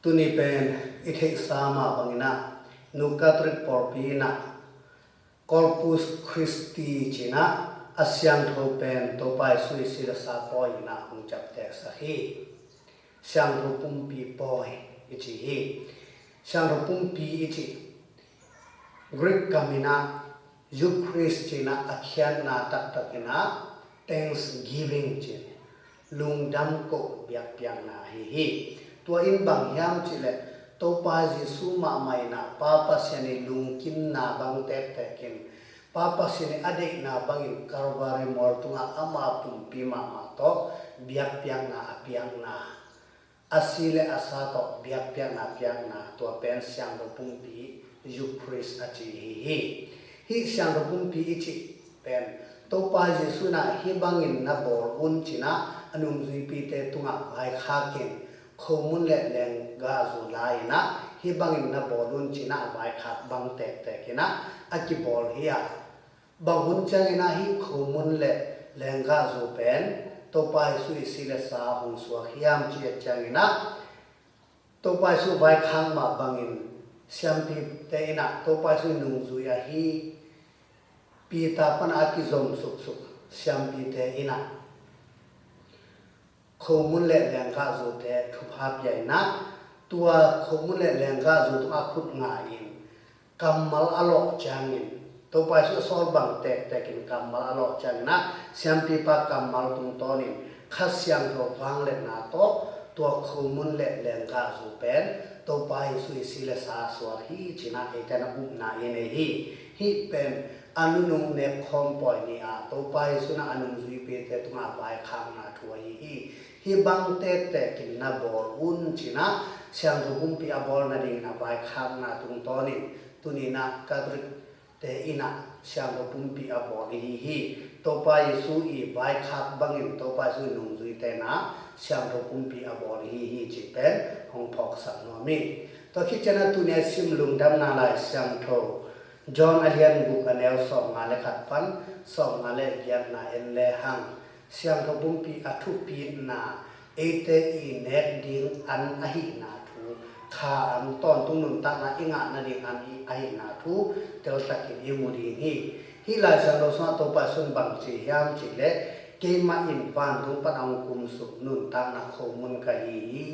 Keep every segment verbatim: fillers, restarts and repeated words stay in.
Tuni pen i theihsa mah bangin ah, Nu Catholic pawlpi in ah Corpus Christi ci-in ah, a siangtho pen Topa Jesu i si le sa pawi in ah hong ciaptehsak hi. Siangtho pumpi pawi i ci hi. Siangtho pumpi i ci Greek kam in ah Eucharist ci-in ah a khiatna taktak in ah thanksgiving ci-in, lungdam koh biakpiakna ahi hi. Tua in bang hiam cih leh Topa Jesu mahmah in ah Pa Pasian i lungkimna bang tektek in, Pa Pasian i a deihna bangin Calvary mual tungah ama pumpi mahmah tawh biakpiakna a piakna, a si le a sa tawh biakpiakna piakna, tua pen siangtho pumpi Eucharist a ci ahi hi. Hih siangtho pumpi i cih pen Topa Jesu in ah hih bangin na bawl un ci-in ah a nungzuipite tungah vaikhak in, khomun le lenggahzu la in ah hih bangin na bawl un ci-in ah vaikhak bang tektek in ah a kibawl hi a, bang hun ciangin ah hih khomun le lenggahzu pen Topa Jesu i si le sa hong suak hiam cih ciangin ah, Topa Jesu vaikhak mah bangin siampite in ah Topa Jesu nungzui ahi Peter pan a kizom suksuk siampite in ah khomun le lenggahzute thupha pia in ah, tua khomun le lenggahzu tungah khut nga in kammal a lawh ciangin, Topa Jesu a sawl bang tektek in kammal a lawh ciangin ah, siampipa kammal tungtawnin Kha Siangtho vangliatna tawh tua khomun le lenggahzu pen Topa Jesu i si le sa suak hi ci-in ah eite na upna i nei hi. Hih pen a nunung nekkhawm pawi ni a, Topa Jesu in ah a nungzuipite tungah vaikhakna thu ahi hi. Hih bang tektek in na bawl un ci-in ah siangtho pumpi a bawl nadingin a vaikhakna tungtawnin tuni in ah Catholic te in ah siangtho pumpi a bawl i hi hi. Topa Jesu i vaikhak bangin Topa Jesu i nungzuite in ah siangtho pumpi a bawl i hi hi cih pen hong phawksak nuam hi. Tua khit ciangin ah tuni a sim lungdamna Lai Siangtho John a lian guk a neu sawmnga le khat pan sawmnga le giatna en lehang, siangtho pumpi a thupitna eite i nek ding an ahihna thu, kha an, tawntung nuntakna i ngah nading an i ahihna thu teltakin i mu ding hi. Hih Lai Siangtho sungah Topa Jesu in bang ci hiam cih leh, keimah in vantung pan a hong kumsuk nuntakna khomun ka hi hi.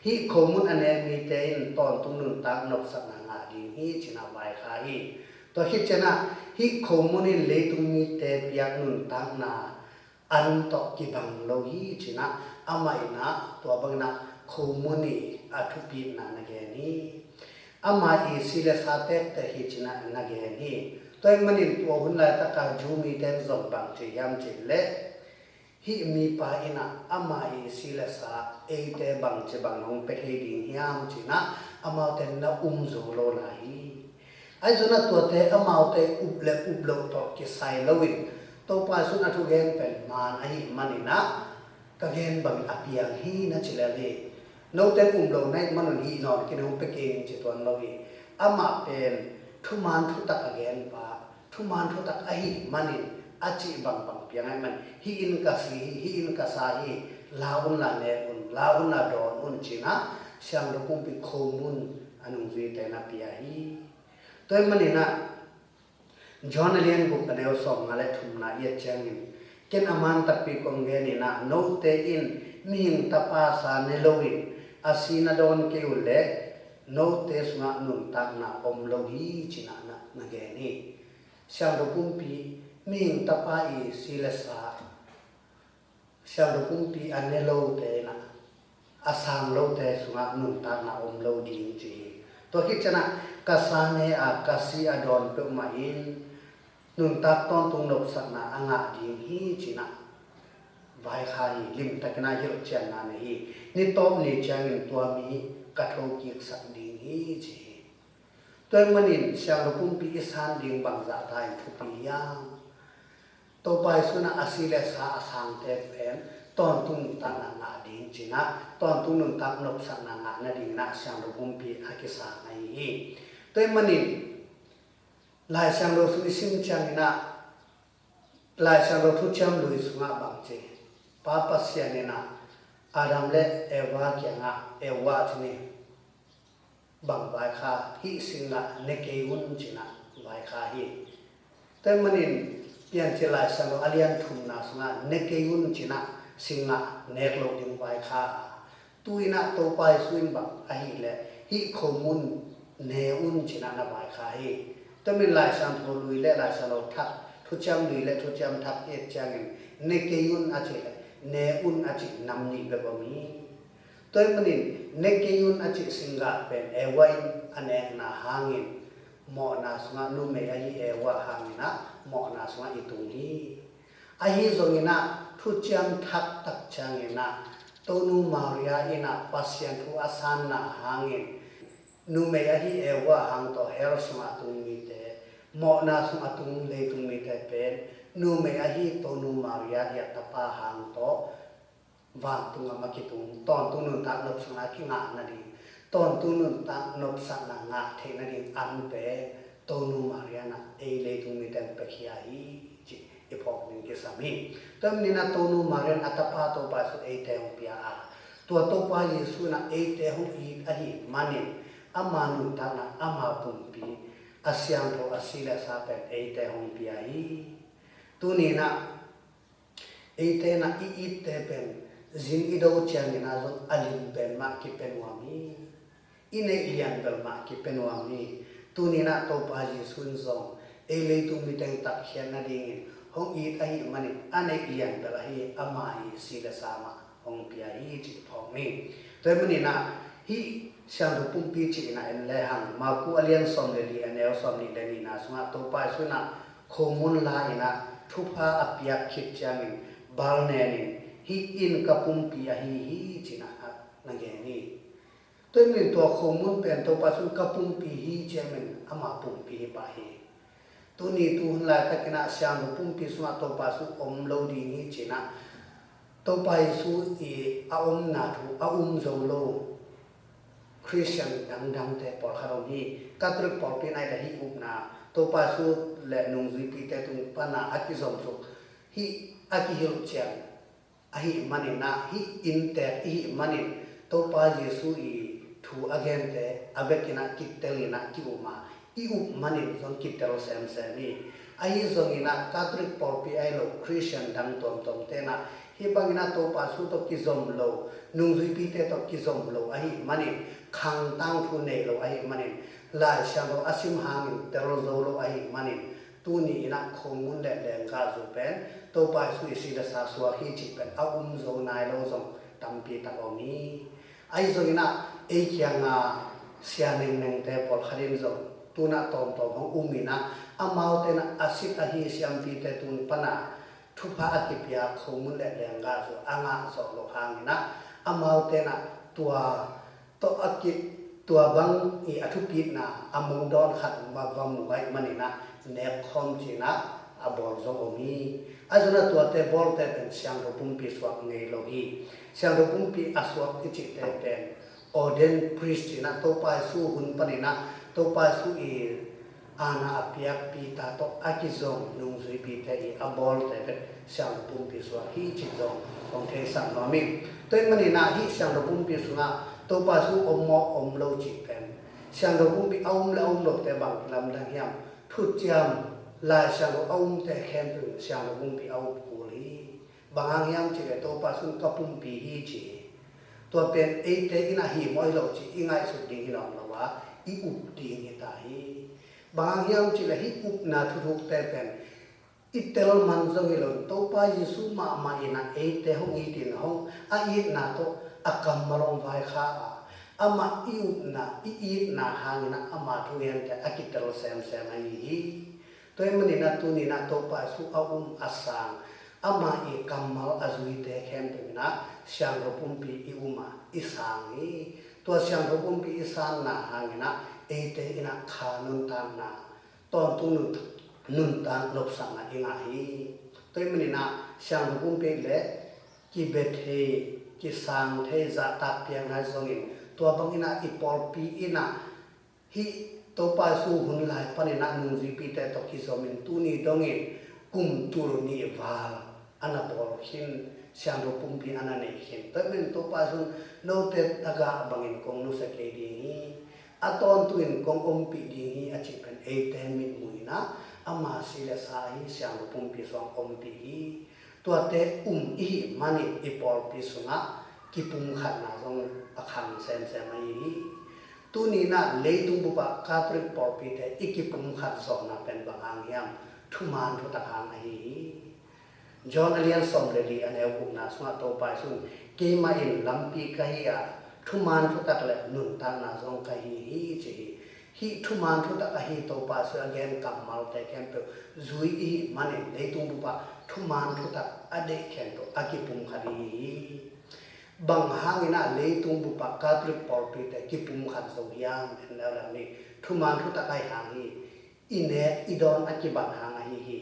Hih khomun a nek mite in tawntung nuntak nopsakna ngah ding hi ci-in ah vaikhak hi. Tua khit ciangin ah hih khomun in leitung mite piak nuntakna an tawh kibang lo hi ci-in ah amah in ah tua bangin ah khomun i a thupitna na gen hi. Amah i si le sa tektek hi ci-in ah na gen hi. Tua ahih manin tua hun laitak a Jew mite in zong bang ci hiam cih leh, hih mipa in ah amah i si le sa eite bangci bangin hong pia thei ding hiam ci-in ah amaute na um zo lo lai hi. Ahi zongin ah tuate amaute up le up loh tawh kisai loin Topa Jesu in a thugen pen man ahih manin ah ka gen bangin a piang hi na ci lel hi. Note in um lo na hih manun hih nawn kei in hong pia kei ning ci tuan lo hi. Amah pen thuman thutak a genpa, thuman thutak ahih manin a cih bangbang piang ahih manin, hih in ka si hi, hih in ka sa hi, la un la nek un, la un la dawn un ci-in ah siangtho pumpi khomun a nungzuite na pia hi. Tua ahih manin ah John a lian guk a neu sawmnga le thumna i et ciangin, ken a man takpi kong gen in ah, note in mihing tapa sa ne loin a si na dawn kei uh leh note sungah nuntakna om lo hi ci-in ah na, na gen hi. Siangtho pumpi, mihing tapa i si le sa, siangtho pumpi a ne lote in ah, a sang lote sungah nuntakna om lo ding ci hi. Tua khit ciangin ah ka sa ne a, ka si a dawn peuhmah in nuntak tawntung nopsakna a ngah ding hi ci-in ah vaikhak hi. Limtakin ah hilhcianna nei hi. Ni tawp ni ciangin tua mi ka thokiksak ding hi ci hi. Tua ahih manin siangtho pumpi i san ding bangzah ta in thupi hiam? Topa Jesu in ah a si le sa a sangte pen tawntung nuntakna ngah ding ci-in ah, tawntung nuntak nopsakna ngah nadingin ah siangtho pumpi a kisang ahi hi. Tua ahih manin Lai Siangtho sung i sim ciangin ah, Lai Siangtho Thuciam Lui sungah bang ci, Pa Pasian in ah Adam le Eva kiangah, Eva cih ni, bang vaikha, hih singgah ne kei un cinah vaikha hi. Tua manin Piancil Lai Siangtho a lian thumna sungah ne kei un cinah singgah nek loh ding vaikha a, tu inah Topa Jesu in bang ahileh hih khomun ne un cinah na vaikha hi. Tua manin Lai Siangtho lui le Lai Siangtho thak, thuciam lui le thuciam thak et ciangin ne kei un a cih le ne un a cih nam nih bek om hi. Tua manin ne kei un a cih singgah pen Eva in a nekna hangin mawhna sungah, numei ahi Eva hanginah mawhna sungah i tung hi. Ahi zonginah thuciam thak tak cianginah Tonu Maria inah Pasian thu a sanna hangin numei ahi Eva hang tawh hell sungah a tung mite, mawhna sungah a tung leitung mite pen numei ahi Tonu Maria i a tapa hang tawh vantung a ma kitung, tawntung nuntak nopsakna kingah nading, tawntung nuntak nopsakna ngah theih nading an pen Tonu Maria inah ei leitung mite pia hi cih i phawk ding kisam hi. Tua maninah Tonu Maria in a tapa Topa Jesu eite hong pia a, tua Topa Jesu inah eite hong it ahi manin ama nuntakna, ama pumpi, a siangtho a si le sa pen eite hong pia hi. Tuninah eite inah i itte pen zin i do cianginah zong a lim pen mah kipia nuam hi. I neih lian bel mah kipia nuam hi. Tuninah Topa Jesu in zong ei leitung miteng tatkhiat nadingin hong it ahi manin a neih lian bel ahi ama i si le sa mah hong pia hi cih phawk ni. Tua maninah hih Siangtho Pumpi cih inah en lehang Marku a lian sawm le li, a neu sawm nih le nihna sungah Topa Jesu inah khomun la inah thupha a piak khit ciangin bal nenin, hih in ka pumpi ahi hi cinah na gen hi. Tua manin tua khomun pen Topa Jesu in ka pumpi hi ciangin ama pumpi hi pah hi. Tuni tuhun laitakinah Siangtho Pumpi sungah Topa Jesu om lo ding hi cinah Topa Jesu i a omna thu a um zo lo Khristian dangdangte pawlkhat om hi. Catholic pawlpi in a hih upna Topa Jesu le nungzuipite tung pana a kizom suk hih a kihilh ciang ahih maninah, hih inntek ihih manin Topa Jesu i thu a gente a vekinah kitel inah ki-um a, i up manin zong kitel semsem hi. Ahi zonginah Catholic pawlpi ahi lo Khristian dang tuamtuam tenah hih banginah Topa Jesu tawh kizom lo, nungzuipite tawh kizom lo ahih manin, khang tangthu nei lo ahih manin, Lai Siangtho a sim hangin tel zo lo ahih manin, tuni inah khomun le lenggahzu pen Topa Jesu i si le sa suak hi cih pen a um zo nai lo zong tampi tak om hi. Ahi zonginah ei kianga sia nengnengte pawlkhat in zong tunah tawmtawm hong um inah, amaute inah a sit ahi siampite tung pana thupha a kipia khomun le lenggahzu a ngah zawh loh hanginah, amaute inah tua tawh a ki, tua bang i a thupitna a mong dawn khat va, va mu ahih maninah nek khawm cinah a bawl zong om hi. Ahi zonginah tuate bawlte pen Siangtho Pumpi suak ngei lo hi. Siangtho Pumpi a suak i cihte pen ordained priest cinah Topa Jesu hun paninah Topa Jesu i aana a piak Peter tawh a kizom nungzuipite i a bawlte pen Siangtho Pumpi suak hi cih zong hong theisak nuam hi. Tua ahih maninah hih Siangtho Pumpi sungah Topa Jesu om maw om lo cih pen, Siangtho Pumpi a um le a um lote bang lamdang hiam? Thuciam, Lai Siangtho a umte khempeuh in Siangtho Pumpi a um kul hi. Bang hang hiam cih leh Topa Jesu in ka pumpi hi ci hi. Tua pen eite inah hi maw hi lo cih i ngaihsut ding hi nawn lo a, i up ding hi ta hi. Bang hang hiam cih leh hih upna thuthukte pen i tel man zong hi lo, Topa Jesu mahmah inah eite hong itin, hong a itna tawh a kammal hong vaikha a, amah i upna, i itna hanginah ama thugente a kitel semsem ahi hi. Tua ahih maninah tuninah Topa Jesu a um a sang, ama i kammal a zuite khempeuh inah Siangtho Pumpi i um a, i sang hi. Tua Siangtho Pumpi i sanna hanginah eite inah kha nuntakna, tawntung nun, nuntak nopsakna i ngah hi. Tua ahih maninah Siangtho Pumpi le kibia thei, kisang thei, zahtak piakna zongin, tua banginah i pawlpi inah hih Topa Jesu hun lai paninah nungzuipite tawh kizomin tuni dongin kum tul nih val a na bawl khin Siangtho pumpi a na nei khin. Tua ahih manin Topa Jesu'n note tagah bangin kong nusia kei ding hi, a tawntungin kong ompih ding hi a cih pen eite mitmuh in ah ama si le sa ahi siangtho pumpi zong ompih hi. Tuate um i hih manin i pawlpi sungah kipumkhatna zong a khang semsem ahi hi. Tuni in ah leitung bupah Catholic pawlpite i kipumkhat zawhna pen bang hang hiam? Thuman thutak hang ahi hi. John a lian sawm le li a neu gukna sungah Topa Jesu'n, "Keimah in lampi ka hi a, thuman thutak le nuntakna zong ka hi hi," ci hi. Hih thuman thutak ahi Topa Jesu a gen kammalte khempeuh zui i hih manin leitung bupah thuman thutak a deih khempeuh a kipumkhat i hi hi. Bang hangin ah leitung bupah Catholic pawlpite kipumkhat zo hiam? En leuleu ni. Thuman thutak ahi hang hi. I nek i dawn a kibang hang ahi hi.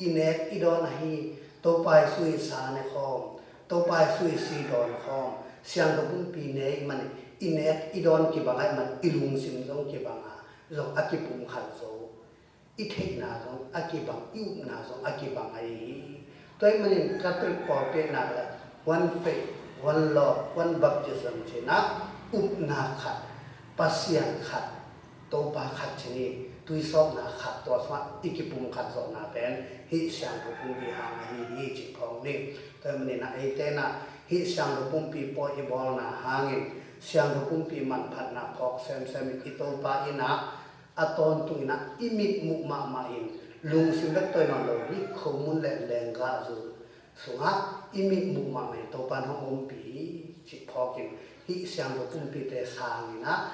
I nek i dawn ahi, Topa Jesu i sa ne khawm, Topa Jesu i si dawn khawm, siangtho pumpi ne i hih manin i nek i dawn kibang ahih manin i lungsim zong kibang a, zong a kipumkhat zo. I theihna zong a kibang, i upna zong a kibang ahi hi. Tua ahih manin Catholic pawlpi in ah le one faith, one Lord, one baptism ci-in ah upna khat, Pasian khat, Topa khat ci ni, tuisawpna khat, tua sungah i kipumkhat zawhna pen hih siangtho pumpi hang ahi hi cih phawk ni. Tua ahih manin ah eite in ah hih siangtho pumpi pawi i bawlna hangin siangtho pumpi manphatna phawk semsem in i Topa in ah a tawntungin ah i mitmuh mahmah in, lungsim bek tawh hi mah lo, hih khomun le lenggahzu sungah i mitmuh mahmah in Topa in hong ompih hi cih phawk in, hih siangtho pumpite sang in ah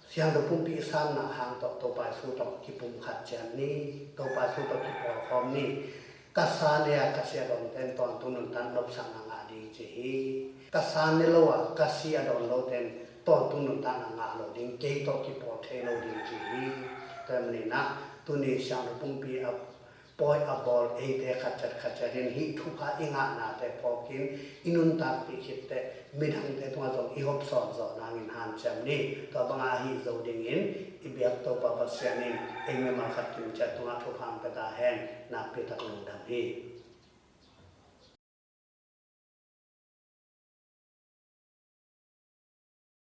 siangtho pumpi i sanna hang tawh Topa Jesu tawh kipumkhat ciat ni. Topa Jesu tawh kipawlkhawm ni. Ka sa ne a, ka si a dawnte in tawntung nuntak nopsakna ngah ding ci hi. Ka sa ne lo a, ka si a dawn lote in tawntung nuntakna ngah lo ding, kei tawh kipawl thei lo ding ci hi. Tua ahih manin ah tuni siangtho pumpi a pawi a bawl eite khatciat khatciat in hih thupha i ngahnate phawk in i nuntakpih khit teh midangte tungah zong i hopsawn zawh nangin hanciam ni. Tua bangah ahi zo dingin i biak Topa Pasian in ei mimal khat kimciat tungah thupha hong pia ta hen. Nakpi tak lungdam hi.